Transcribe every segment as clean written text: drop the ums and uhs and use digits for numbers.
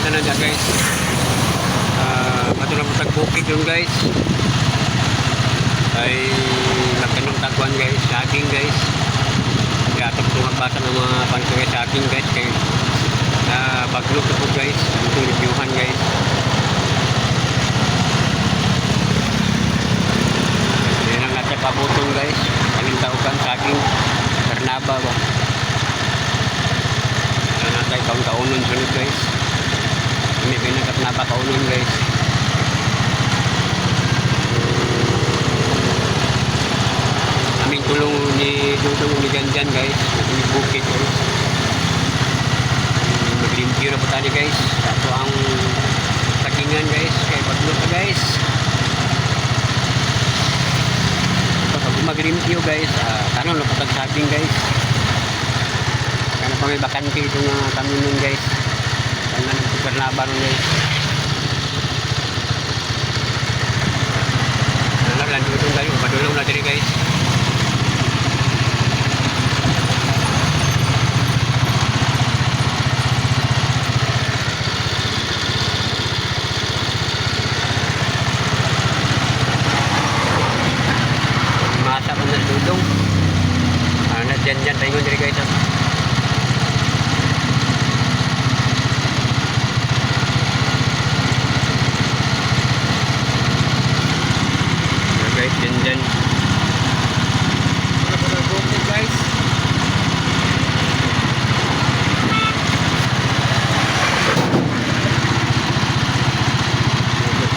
Tanan dyan, guys. Ato lang tag bukid yun, guys. Ay magtanong tagwan, guys, saging, guys. Kaya ato po magbasa ng mga pangko, guys, saging, guys, kay baglo po, guys. Itong reviewhan, guys. Yan ang nasa pabutong, guys. Aling taukan saging karnaba ba. Ano na tayo kaon kaunon sunod, guys. May pinagkarnaba kaunon, guys. Aming tulong ni Dudong ni Janjan, guys. Naging bukid, guys. Maglimpyo na po tayo, guys. Ato ang sagingan, guys. Kay baglo pa, guys. Ito, pag maglimpyo, guys, kanon na patag saging, guys. Kano pa may bakante itong kami nun, guys. Kano nagpagkarnaba nun, guys. Ano lang dito, guys. Padulong na diri, guys. Masa pa na dudong. Ano dyan dyan tayo diri, guys. Ah. Yeah, guys, dyan dyan. Wala po ng bukid, guys.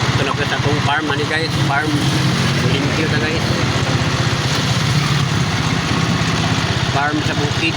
Ito na ko sa atong farm ani, guys, farm. Limpyo ta, guys. Farm sa bukid.